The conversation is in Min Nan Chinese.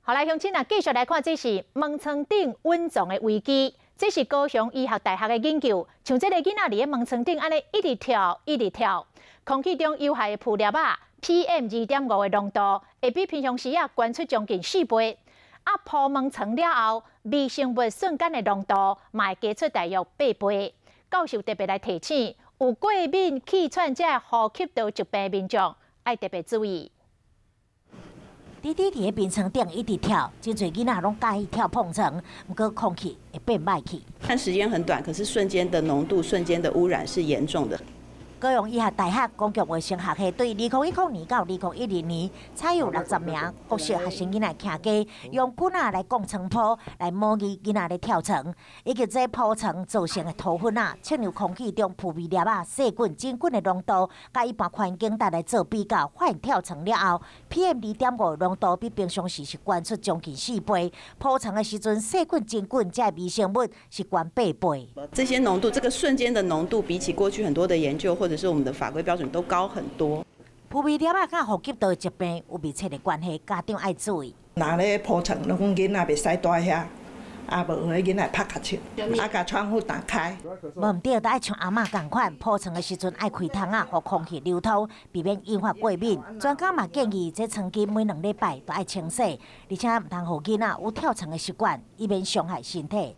好來，鄉親啊，繼續來看，這是門窗頂隱藏的危機。這是高雄醫學大學的研究，像這个囡仔佇咧門窗頂按呢一直跳，一直跳，空氣中有害的浮粒仔 PM 2.5的濃度，會比平常時啊懸出將近4倍。啊，鋪門窗了後，微生物瞬間的濃度嘛會加出大約8倍。教授特別來提醒，有過敏、氣喘這呼吸道疾病民眾，愛特別注意。弟弟佇咧眠床頂一直跳，真濟囡仔攏佮意跳碰床，毋過空氣會變歹去。但時間很短，可是瞬間的濃度、瞬間的污染是嚴重的。高雄醫學大學公共衛生學系對2010年到2012年，採用60名國小學生囡仔徛家，用棍仔來摃床鋪，來模擬囡仔咧跳床，以及這鋪床造成的塗粉仔，測量空氣中浮微粒仔、細菌、真菌的濃度，佮一般環境下來做比較，發現跳床了後，PM 2.5濃度比平常時是懸出將近四倍，鋪床的時陣，細菌、真菌這微生物是懸八倍。這些濃度，這個瞬間的濃度，比起過去很多的研究或者是我們的法規標準都高很多。浮微粒仔佮呼吸道疾病有密切的關係，家長愛注意。若咧鋪床，攏講囡仔袂使蹛遐，啊無彼囡仔拍瞌笑，啊共窗戶打開。無毋對，都愛像阿嬤仝款，鋪床的時陣愛開窗仔，予空氣流通，避免引發過敏。專家嘛建議，這床巾每2禮拜都愛清洗，而且毋通予囡仔有跳床的習慣，以免傷害身體。